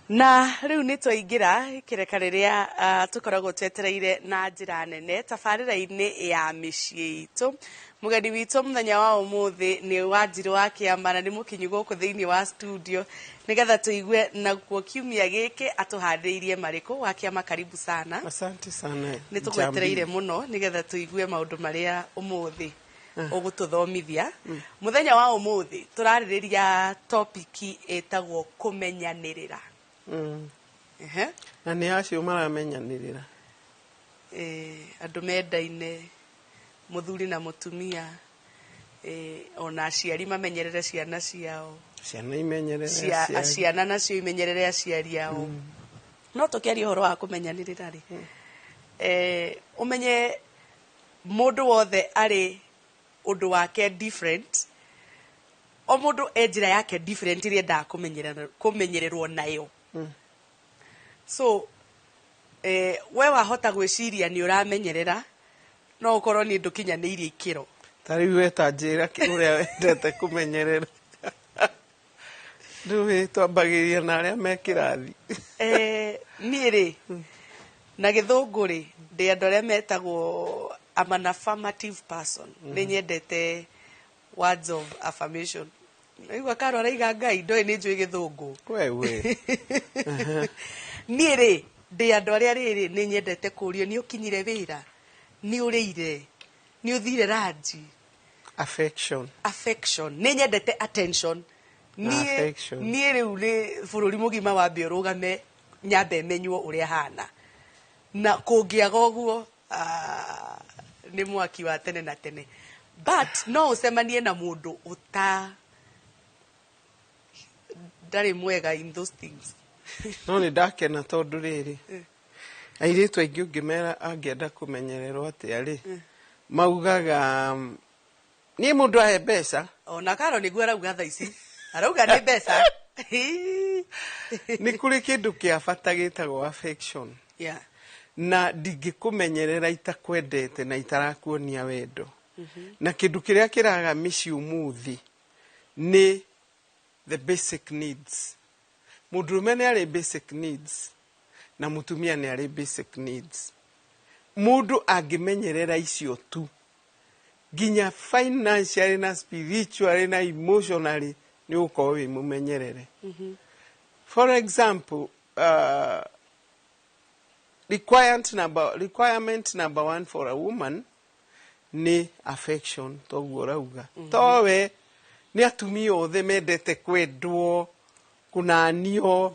Na rĩu nĩ twaingĩra kĩreka rĩrĩa tũkoragwo twetereire na njĩra nene tabarĩra-inĩ ya mĩciĩ itũ. Mũgeni witũ mũthenya wa ũmũthĩ nĩ Wanjirũ wa Kĩama na nĩ mũkinyu gũkũ thĩinĩ wa studio nĩgetha tũigue nakuo kiumia gĩkĩ atũhandĩirie marĩkũ. Wa Kĩama, karibu sana. Asante sana. Nĩ tũgwetereire mũno nĩgetha tũigue maũndũ marĩa ũmũthĩ ũgũtũthomithia. Mũthenya wa ũmũthĩ tũrarĩrĩria topic ĩtagwo kũmenyanĩrĩra. Ehe. Na nĩ acio maramenyanĩrĩra? Andũ mendaine, mũthuri na mũtumia, ona aciari mamenyerere ciana ciao. Ciana imenyerere aciari. Ciana nacio imenyerere aciari ao. No tũkĩaria ũhoro wa kũmenyanĩrĩra rĩ, ũmenye mũndũ wothe arĩ ũndũ wake different, o mũndũ e njĩra yake different ĩrĩa endaga kũmenyererwo nayo. So we wahota gwĩciria nĩ ũramenyerera, no ũkorwo niĩ ndũkinyanĩirie ikĩro. Ta rĩu we ta njĩra ũrĩa wendete kũmenyerera. Rĩu twambagĩrĩria na arĩa me kĩrathi. Niĩ rĩ, na gĩthũngũ rĩ, ndĩ andũ arĩa metagwo I'm an affirmative person. Nĩ nyendete words of affirmation. Naigua Karo araiga Ngai ndoĩ nĩ njũĩ gĩthũngũ. Wewe. Niĩ rĩ, ndĩ andũ arĩa rĩrĩ nĩ nyendete kũũrio nĩ ũkinyire wĩra, nĩ ũrĩire, nĩ ũthire ranji. Affection. Affection. Nĩ nyendete attention. Na Niĩ affection. Niĩ rĩu nĩ bũrũri mũgima wambe ũrũgame nyambe menywo ũrĩa hana. Na kũngĩaga ũguo, nĩ mwaki wa tene na tene. But no ũcemanie na mũndũ ũta ndarĩ mwega in those things. No nĩ ndakena tondũ rĩrĩ, airĩtu aingĩ ũngĩmera angĩenda kũmenyererwo atĩa rĩ, maugaga niĩ mũndũ ahe mbeca. Ona Karo nĩguo arauga thaa ici. Arauga nĩ mbeca. Nĩ kũrĩ kĩndũ kĩa bata gĩtagwo affection. Na ndingĩkũmenyerera itakwendete na itarakuonia wendo. Na kĩndũ kĩrĩa kĩraga mĩciĩ ũmũthĩ nĩ the basic needs. Mũndũrũme nĩ arĩ basic needs na mũtumia nĩ arĩ basic needs. Mũndũ angĩmenyerera icio tu, nginya financially na spiritually na emotionally nĩ ũgũkorwo wĩ mũmenyerere. For example, requirement number one for a woman nĩ affection, toguo ũrauga. Towe nĩ atumia othe mendete kwendwo, kũnanio.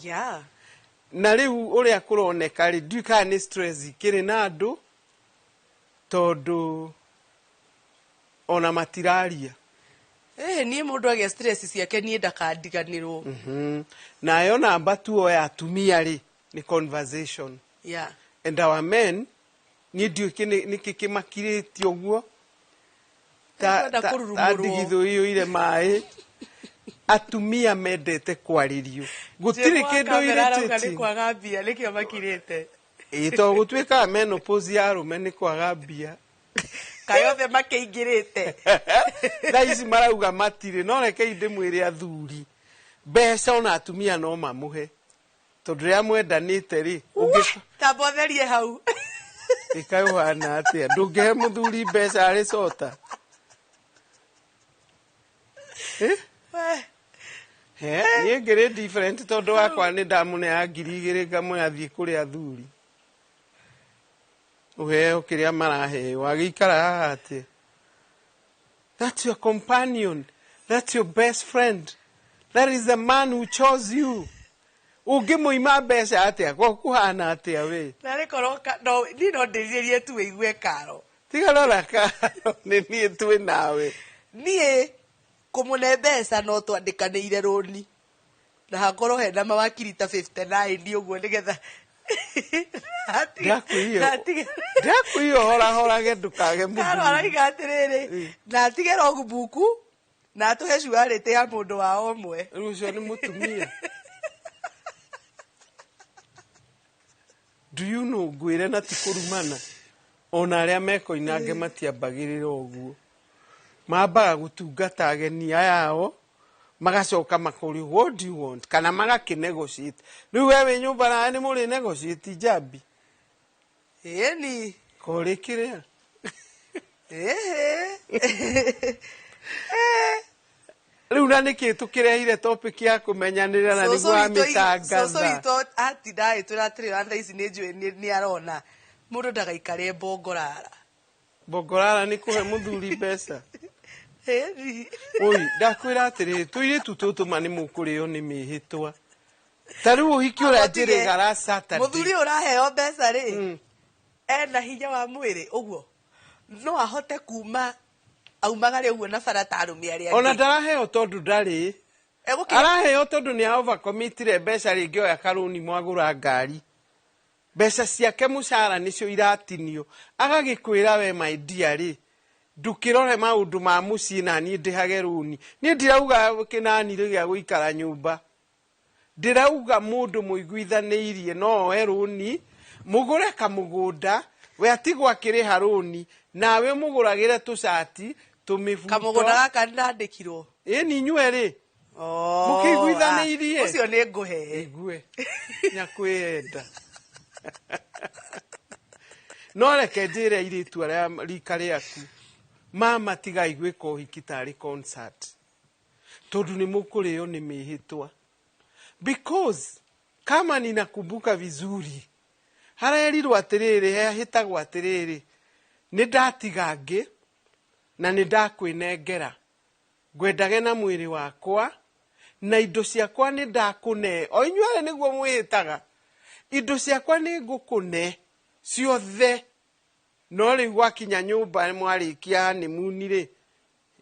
Na rĩu ũrĩa kũroneka rĩ, ndiũĩ kana nĩ stress ikĩrĩ na andũ, tondũ ona matiraria. Niĩ mũndũ agĩa stress ciake niĩ ndakandiganĩrwo. Nayo namba 2 ya atumia rĩ, nĩ conversation. And our men, niĩ ndiũĩ nĩkĩ kĩmakirĩtie ũguo. Nĩkwenda kũrurumũrwo. Ta ndigithũ iyũire maĩ. Atumia mendete kwarĩrio. Gũtirĩ Njĩra kĩndũ kamera arauga nĩ irritating. kwaga mbia, nĩkĩo makirĩte. Ĩĩ, tondũ gũtuĩkaga menopause ya arũme nĩ kwaga mbia. Kaĩ othe makĩingĩrĩte. Thaa ici marauga matirĩ, no rekei ndĩmwĩre athuri, mbeca ona atumia no mamũhe. Tondũ rĩrĩa mwendanĩte rĩ, ũngĩ- Wah, tamba ũtherie hau. Ĩkaĩ ũhana atĩa? Ndũngĩhe mũthuri mbeca arĩ cota. Weh. He, niĩ ngĩrĩ different tondũ wakwa nĩ ndamũneaga 2000 ngamwĩra thiĩ kũrĩ athuri. Ũheo kĩrĩa maraheo, agĩikara haha atĩa? That's your companion. That's your best friend. That is the man who chose you. Ũngĩmũima mbeca atĩa? Ko kũhana atĩa we? Narĩ korwo no, niĩ no ndĩrirĩrie tu wĩigue Karo. Tiga rora Karo, nĩ niĩ twĩ nawe. Niĩ kũmũne mbeca no twandĩkanĩire rũni. Na hakorwo hena mawakiri ta 59 ũguo nĩgetha Ndakwĩire ũhorahorage ndũkage mũthuri. Karo arauga atĩrĩrĩ, na atige logbook na atũhe surety ya mũndũ wao ũmwe. Rĩu ũcio nĩ mũtumia. Do you know ngwĩre na ti kũrumana, ona arĩa mekoinange matiambagĩrĩra ũguo. Mambaga gũtungata ageni aya ao, Magacoka makorio, "What do you want?" Kana magakĩ negotiate. Rĩu we wĩ nyũmba nawe nĩ mũrĩ negotiate njambi? Ĩni. Korĩ kĩrĩa. Ĩhĩ. Rĩu na nĩkĩ tũkĩrehire topic ya kũmenyanĩra na nĩguo Cũcũ amĩtangatha? witũ atinda agĩtwĩra atĩrĩ, na thaa ici nĩ njũĩ nĩ arona mũndũ ndagaikare mbongorara. Bongorara nĩ kũhe mũthuri mbeca. Ĩni. Oi, ndakwĩra atĩrĩrĩ, tũirĩtu tũtũ ma nĩ mũkũrĩo nĩ mĩhĩtwa. Ta rĩu ũhiki ũrĩa njĩrĩga Saturday. Mũthuri ũyũ ũraheo mbeca rĩ, ena hinya wa mwĩrĩ ũguo no ahote kuma aumagare ũguo na bara ta arũme arĩa Ona angĩ? ndaraheo tondũ ndarĩ. Araheo tondũ nĩ overcommitire mbeca, rĩngĩ oya karũni mwagũra ngari. Mbeca ciake mũcara nĩcio iratinio. Agagĩkwĩra, "We my dear rĩ, ndũkĩrore maũndũ ma mũciĩ na niĩ ndĩhage rũni." Niĩ ndirauga kĩnani rĩ gĩa gũikara nyũmba. Ndĩrauga mũndũ mũiguithanĩirie no oe rũni, mũgũre kamũgũnda, we atigwo akĩrĩha rũni, nawe ũmũgũragĩre tũcati, tũmĩbuto. Kamũgũnda gaka ndandĩkirwo. Ĩni inyuĩ rĩ. Oh, Mũkĩiguithanĩirie? ah, ũcio nĩ ngũhe. Igue nyakwĩyenda. No reke njĩre airĩtu arĩa rika rĩaku, mama, tigai gwĩka ũhiki tarĩ concert, tondũ nĩ mũkũrĩo nĩ mĩhĩtwa, because kama ninakumbuka vizuri, harerirwo atĩrĩrĩ, hehĩtagwo atĩrĩrĩ, nĩ ndatiga ngĩ na nĩ ndakwĩnengera, ngwendage na mwĩrĩ wakwa na indo ciakwa, nĩ ndakũne. O inyuĩ erĩ nĩguo mwĩhĩtaga, indo ciakwa nĩ ngũkũne ciothe. No rĩu gwakinya nyũmba, mwarĩkia honeymoon rĩ,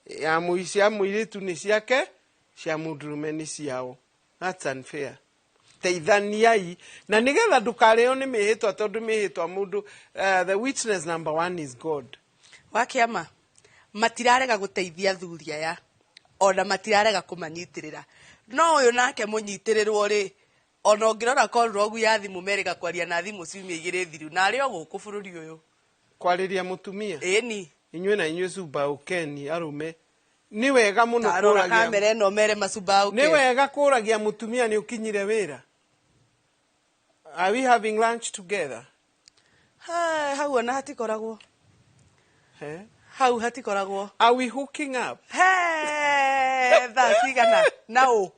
ya cia mũirĩtu nĩ ciake, cia mũndũrũme nĩ ciao. That's unfair. Teithaniai na nĩgetha ndũkarĩo nĩ mĩhĩtwa, tondũ mĩhĩtwa mũndũ, the witness number one is God. Wa kĩama matirarega gũteithia athuri aya, ona matirarega kũmanyitĩrĩra, no ũyũ nake mũnyitĩrĩrwo rĩ, ona ũngĩrora call log ya thimũ, merĩga kwaria na thimũ ciumia 2 thiru, na arĩ o gũkũ bũrũri ũyũ. Kwarĩria mũtumia? Ĩni. Inyuĩ na inyuĩ cuba ũkeni arũme, nĩ wega mũno Tarora kũragia. Kamera ĩno mere macuba. Nĩ wega kũragia mũtumia, "Nĩ ũkinyire wĩra? Are we having lunch together?" Hau ona hatikoragwo. Eh? Hau hatikoragwo. Are we hooking up? He, thaa cigana na ũ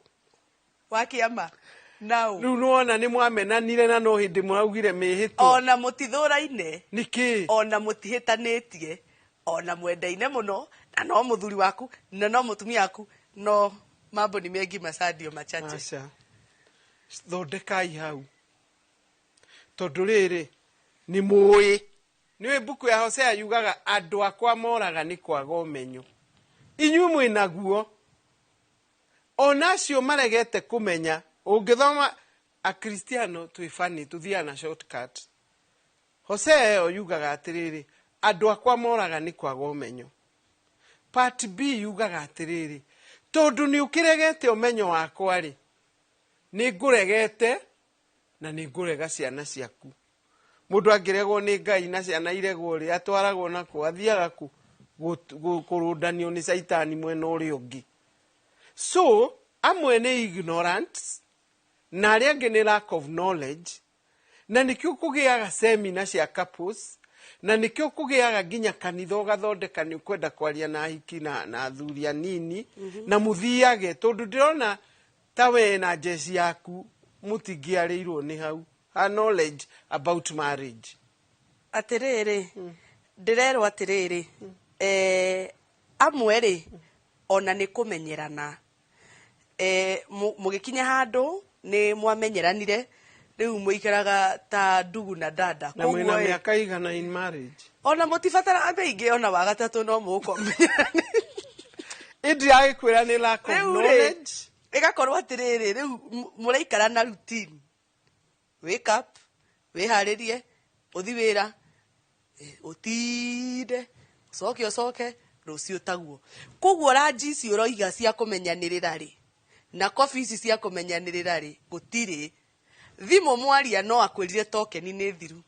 wa kĩama na ũ? Rĩu nĩwona nĩ mwamenanire na no hĩndĩ mũraugire mĩhĩtwa. Ona mũtithũraine. Nĩkĩ? Ona mũtihĩtanĩtie, ona mwendaine mũno, na no mũthuri waku na no mũtumia waku, no mambo ni mengi, masaa ndio machache. Aca, thondekai hau, tondũ rĩrĩ nĩ mũĩ, nĩũĩ mbuku ya Hosea yugaga andũ akwa moraga nĩ kwaga ũmenyo. Inyuĩ mwĩ naguo, ona acio maregete kũmenya. Ũngĩthoma akristiano twĩ bani, tũthiaga na shortcut. Hosea ĩyo yugaga atĩrĩrĩ, andũ akwa moraga nĩ kwaga ũmenyo. Part B yugaga atĩrĩrĩ, tondũ nĩ ũkĩregete ũmenyo wakwa rĩ, nĩ ngũregete na nĩ ngũrega ciana ciaku. Mũndũ angĩregwo nĩ Ngai na ciana iregwo rĩ, atwaragwo nakũ? Athiaga kũ? Kũrũndanio nĩ caitani mwena ũrĩa ũngĩ. So amwe nĩ ignorant na arĩa angĩ nĩ lack of knowledge, na nĩkĩo kũgĩaga seminar cia couples, na nĩkĩo kũgĩaga nginya kanitha ũgathondeka nĩ ũkwenda kwaria na ahiki na athuri anini na mũthiage, tondũ ndĩrona ta we na njeci yaku mũtingĩarĩirwo nĩ hau ha knowledge about marriage. Atĩrĩrĩ, ndĩrerwo atĩrĩrĩ, amwe rĩ, ona nĩ kũmenyerana, mũgĩkinya handũ nĩ mwamenyeranire, rĩu mũikaraga ta ndugu na dada. Na mwĩna Koguo ĩ, mĩaka igana in marriage? Ona mũtibataraga mĩingĩ, ona wa gatatũ no mũgũkorwo mũmenyeranĩte. Ĩndĩ agĩkwĩra nĩ lack of Rĩu rĩ, knowledge. Ĩgakorwo atĩrĩrĩ, rĩu mũraikara na routine, wake up, wĩharĩrie, ũthi wĩra, ũtinde, ũcoke ũcoke rũciũ taguo. Koguo ranji ici ũroiga cia kũmenyanĩrĩra rĩ, na kobi ici cia kũmenyanĩrĩra rĩ, gũtirĩ thimũ mwaria, no akwĩrire tokeni nĩ thiru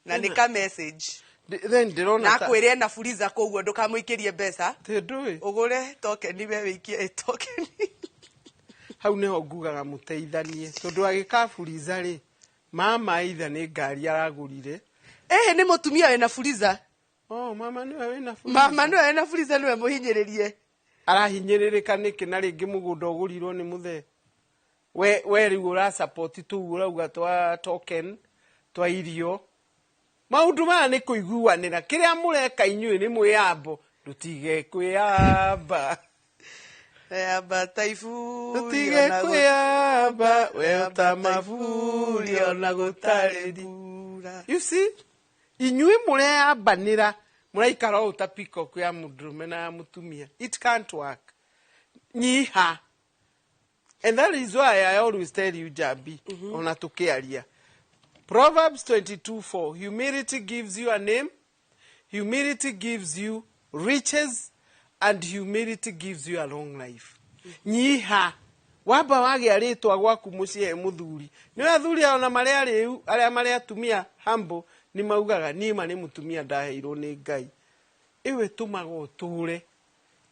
na nĩ ka message. Then ndĩrona Na akwĩre ena Fuliza, koguo ndũkamũikĩrie mbeca. Tĩ ndũĩ. Ũgũre tokeni, we wĩikie ĩ tokeni. Hau nĩho ngugaga mũteithanie, tondũ agĩka Fuliza rĩ, mama either nĩ ngari aragũrire. Ĩhĩ, nĩ mũtumia wĩna Fuliza. Oh, mama nĩwe wĩna Fuliza. Mama nĩwe wĩna Fuliza, nĩwe mũhinyĩrĩrie. Arahinyĩrĩrĩka nĩkĩ na rĩngĩ mũgũnda ũgũrirwo nĩ mũthee? We rĩu ũrasupport tũu ũrauga twa token twa irio. Maũndũ maya nĩ kũiguanĩra. Kĩrĩa mũreka inyuĩ nĩ mwĩyambo. Ndũtige kwĩyamba. Amba iburi. Ndũtige kwĩyamba we ta maburi ona gũtarĩ mbura. You see, inyuĩ mũreyambanĩra, mũraikara ũũ ta peacock ya mũndũrũme na ya mũtumia. It can't work. Nyiha. And that is why I always tell you, Jambi, ona tukiaria, Proverbs 22:4, humility gives you a name, humility gives you riches, and humility gives you a long life. Nyiha. Wamba wagĩa rĩtwa gwaku mũciĩ he mũthuri. Nĩ athuri ona marĩa arĩu, arĩa marĩ atumia humble, nĩ maugaga niĩ ma nĩ mũtumia ndaheirwo nĩ Ngai. Ĩyo ĩtũmaga ũtũre,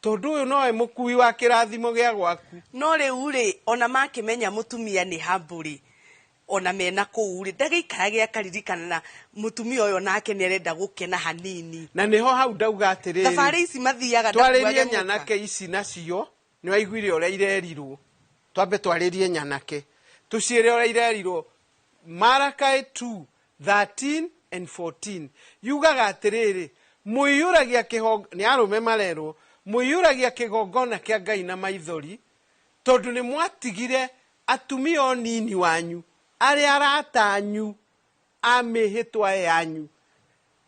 tondũ ũyũ nowe mũkui wa kĩrathimo gĩa gwaku. No rĩu rĩ, ona makĩmenya mũtumia nĩ humble rĩ, ona mena kũu rĩ, ndagĩikarage akaririkana na mũtumia ũyũ nake nĩ arenda gũkena hanini. Na nĩho hau ndauga atĩrĩrĩ, thabarĩ ici mathiaga twarĩrie ndakuage mũka. Nyanake ici nacio nĩ waiguire ũrĩa irerirwo. Twambe twarĩrie nyanake, tũciĩre ũrĩa irerirwo. Malachi 2 13 and 14 yugaga atĩrĩrĩ, mũiyũragia kĩhongo, nĩ arũme marerwo, mũiyũragia kĩgongona kĩa Ngai na maithori, tondũ nĩ mwatigire atumia onini wanyu arĩa arata anyu a mĩhĩtwa yanyu.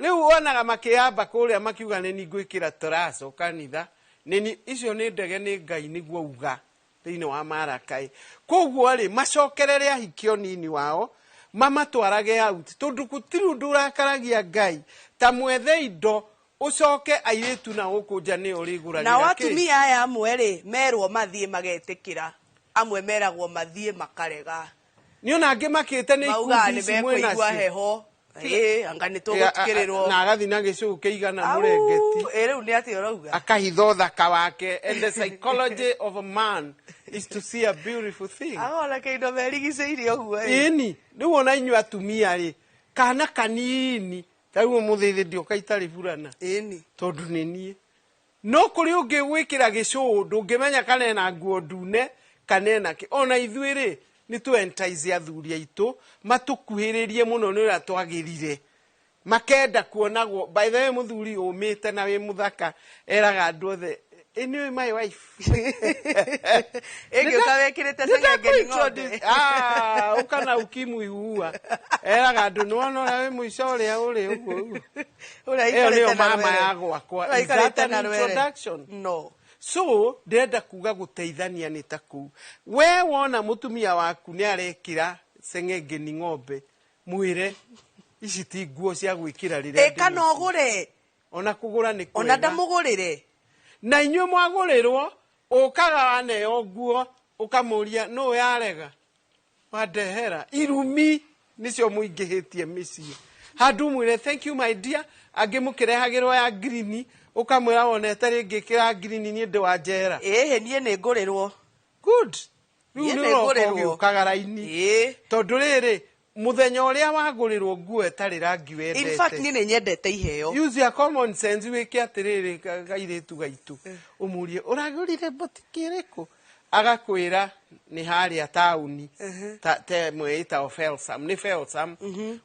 Rĩu wonaga makĩamba kũrĩa makiuga nĩ ngwĩkĩra tũraco kanitha nĩ icio nĩ ndege nĩ Ngai nĩguo uga thĩinĩ wa Marakai. Koguo rĩ, macokerere ahiki onini wao, mamatwarage out, tondũ gũtirĩ ũndũ ũrakaragia Ngai ta mwethe indo ũcoke airĩtu na gũkũ nja nĩo ũrĩgũragĩra Nao kĩ. Atumia aya amwe rĩ, merwo mathiĩ magetĩkĩra, amwe meragwo mathiĩ makarega. Nĩ ona angĩ makĩte nĩ Maugaga ikundi nĩ ici mwĩ mekũigua nacio. heho. Ĩ anga nĩ tũgũtukĩrĩrwo. Na agathiĩ na gĩcũgũ kĩigana mũrengeti. Ĩ rĩu nĩ atĩa ũrauga? Akahitha ũthaka wake. And the psychology of a man is to see a beautiful thing. Agona kĩindo merigicĩirie ũguo ĩ. Ĩni rĩu ona inyuĩ atumia rĩ, kana kanini ta rĩu ũmũthĩ thĩ ndioka itarĩ burana, Ĩni. tondũ nĩ niĩ no kũrĩ ũngĩ gwĩkĩra gĩcũũ ndũngĩmenya kana ena nguo ndune kana ena kĩ. Ona ithuĩ rĩ, nĩ tũ entice athuri aitũ matũkuhĩrĩrie mũno nĩ ũrĩa twagĩrire, makenda kuonagwo. By the way, mũthuri ũmĩte na wĩ mũthaka eraga andũ othe, "Anyway, my wife." Ĩngĩũka wĩkĩrĩte cengenge ng'ombe. Ah, ũka na ukimwi huua. Eraga andũ, nĩwona ũrĩa wĩ mũico ũrĩa ũrĩ ũguo ũguo. Ũrĩa Ĩyo nĩyo aikarĩte na mama rwere. ya gwakwa. Ũrĩa Is that aikarĩte an na rwere. introduction? No. So ndĩrenda kuga gũteithania nĩ ta kũu. We wona mũtumia waku nĩ arekĩra ceng'enge ni ng'ombe, mwĩre ici ti nguo cia gwĩkĩra rĩrĩa Ĩ kana ndĩ mũciĩ. ũgũre. Ona kũgũra nĩ Ona kwega. ndamũgũrĩre. Na inyuĩ mwagũrĩrwo, ũkaga waneo nguo ũkamũria nũ yarega wandehera. Irumi nĩcio mũingĩhĩtie mĩciĩ. Handũ mwĩre, "Thank you, my dear." Angĩ mũkĩrehagĩrwo ya green, ũkamwĩra wonete rĩngĩ kĩra green, niĩ ndĩ wa njera. Ĩhĩ, niĩ nĩ ngũrĩrwo. Good. Rĩu Niĩ nĩ nĩ ũroka ngũrĩrwo. ũgĩũkaga raini, Ĩĩ. tondũ rĩrĩ mũthenya ũrĩa wagũrĩrwo nguo ĩtarĩ rangi In fact, wendete, niĩ nĩ nyendete iheo. Use your common sense, wĩke atĩrĩrĩ, kairĩtu gaitũ ũmũrie, "Ũragũrire botiki ĩrĩkũ?" Agakwĩra nĩ harĩa taũni ta ĩmwe ĩtagwo Felsam. Nĩ Felsam.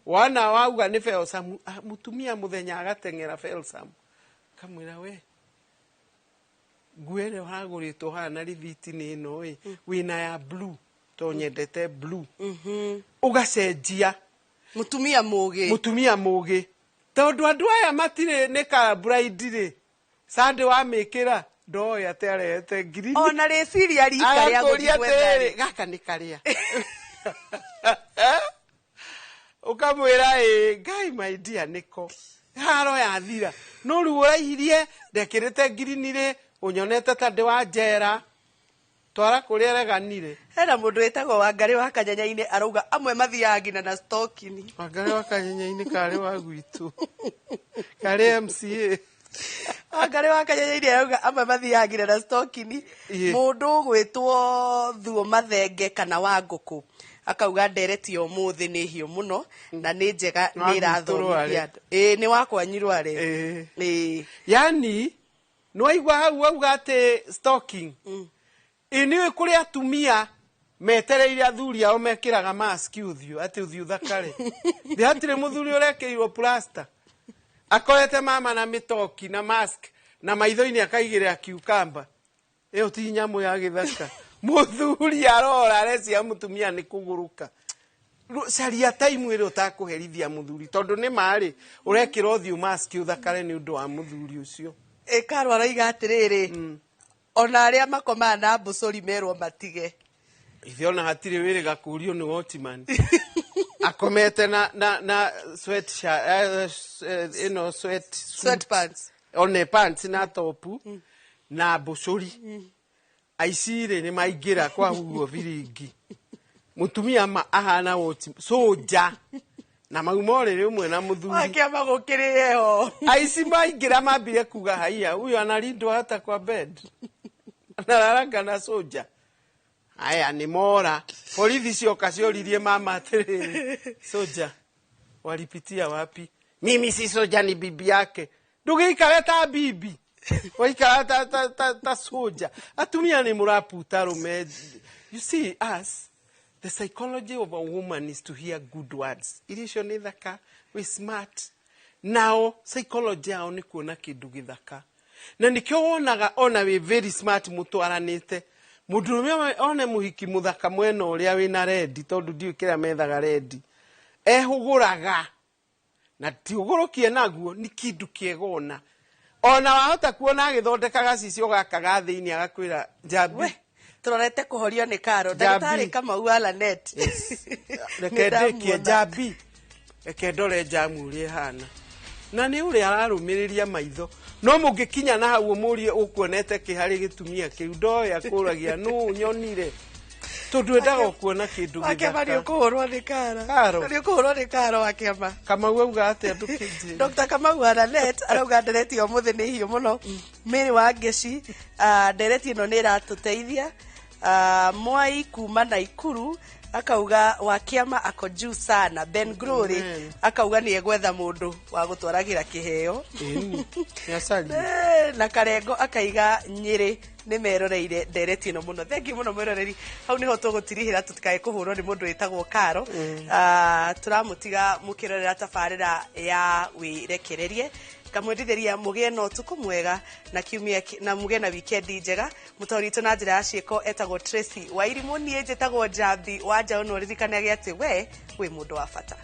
Wona wauga nĩ Felsam, ah, mũtumia mũthenya agateng'era Felsam, kamwĩra, "We, nguo ĩrĩa ũragũrĩtwo haha na rĩthiti nĩ ĩno ĩ wĩna ya blue, to nyendete blue." Ũgacenjia. Mũtumia mũgĩ. Mũtumia mũgĩ, tondũ andũ aya matirĩ nĩ bride rĩ, sande wamĩkĩra ndoĩ atĩ arehete ngiri. Ona rĩciria rika rĩa Agakũria gũthiĩ gwetha atĩrĩrĩ, rĩ. "Gaka nĩ karĩa?" Ũkamwĩra, "Ĩ Ngai, my dear, nĩko." Haro yathira. No rĩu ũraihirie, "Ndekĩrĩte ngirini rĩ, ũnyonete ta ndĩ wa njera." Twara kũrĩa ereganire. Hena mũndũ wĩtagwo Wangarĩ wa Kanyanya-inĩ arauga amwe mathiaga nginya na stocking. Wangarĩ wa Kanyanya-inĩ karĩ wa gwitũ. Karĩ MCA. Wangarĩ wa Kanyanya-inĩ arauga amwe mathiaga nginya na stocking. Mũndũ ũgwĩtwo Thuo Mathenge kana wa Ngũkũ akauga ndereti ya ũmũthĩ nĩ hiũ mũno na nĩ njega Wa nĩ gwitũ ĩrathomithia Rware. andũ. Ĩĩ nĩ wa kwanyu Rware. Ĩĩ. Yani nĩwaigua hau auga atĩ stocking. Ĩ nĩũĩ kũrĩ atumia metereire athuri ao mekĩraga mask ũthiũ atĩ ũthiũ thakare. Thĩ hatirĩ mũthuri ũrekĩrirwo plaster. Akorete mama na mĩtoki na mask na maitho-inĩ akaigĩrĩra cucumber. Ĩyo ti nyamũ ya gĩthaka. Mũthuri arora arecia mũtumia nĩ kũgũrũka. Caria time ĩrĩa ũtakũherithia mũthuri tondũ nĩ marĩ ũrekĩra ũthiũ mask ũthakare nĩ ũndũ wa mũthuri ũcio. Ĩ Karũ aroiga atĩrĩrĩ, ona arĩa makomaga na mbũcũri merwo matige. Ithe ona hatirĩ wĩrĩga kũrio nĩ watchman. Akomete na sweat ĩno sweat suit. Sweatpants. One pants na topu na mbũcũri. Aici rĩ nĩ maingĩra kwa huo biringi. Mũtumia ma ahana watchman soja na mauma ũrĩrĩ ũmwe na mũthuri. Wakĩama gũkĩrĩ heho. Aici maingĩra mambire kuga haiya huyu analindwa hata kwa bed. Analalanga na soja. Aya nĩ mora. Borithi cioka cioririe mama atĩrĩrĩ, soja walipitia wapi? Mimi si soja ni bibi yake. Ndũgĩikare ta bibi. Waikara ta soja. Atumia nĩ mũraputa rũme. You see us, the psychology of a woman is to hear good words. Irio icio nĩ thaka, we smart. Nao psychology yao nĩ kuona kĩndũ gĩthaka. Na nĩkĩo wonaga ona wĩ very smart mũtwaranĩte. Mũndũrũme one mũhiki mũthaka mwena ũrĩa wĩna rendi tondũ ndiũĩ kĩrĩa methaga rendi. Ehũgũraga na ti ũgũrũkie naguo nĩ kĩndũ kĩega ona. Ona wahota kuona agĩthondeka gacicio gaka ga thĩinĩ agakwĩra njambi. We, tũrorete kũhorio nĩ Karo. Njambi. Ndagĩtarĩ Kamau wa Lanet. Reke ndĩkie njambi. Reke ndore njamu ũrĩa ĩhana. Na nĩ ũrĩa ararũmĩrĩria maitho. No mũngĩkinya na hau ũmũrie ũkuonete kĩ harĩ gĩtumia kĩu ndoĩ akũragia nũ nyonire. Tondũ endaga kuona kĩndũ Wakĩama nĩ gĩthaka. ũkũhũrwo nĩ Karo. Karo. Nĩ ũkũhũrwo nĩ Karo wakĩama. Kamau auga atĩa ndũkĩnjĩre. Dr. Kamau wa Lanet arauga ndereti ya ũmũthĩ nĩ hiũ mũno. Mary wa Ngeci, ndereti ĩno nĩ ĩratũteithia. Mwai kuma Naikuru akauga Wakĩama ako juu sana. Ben Glory Amen. akauga nĩ egwetha mũndũ wa gũtwaragĩra kĩheo. Ĩni, nĩ acaria. Na Karengo akaiga Nyĩrĩ nĩ meroreire ndereti ĩno mũno. Thank you mũno mwĩroreri. Hau nĩho tũgũtirihĩra tũtikae kũhũrwo nĩ mũndũ wĩtagwo Karo. Tũramũtiga mũkĩrorera tabarĩra ya wĩrekererie. Ngamwendithĩria mũgĩe na ũtukũ mwega na kiumia na mũgĩe na wikendi njega. Mũtaũri witũ na njĩra ya ciĩko etagwo Tracy Wairimũ, niĩ njĩtagwo Njambi wa Njaũ, na ũririkanage atĩ we wĩ mũndũ wa bata.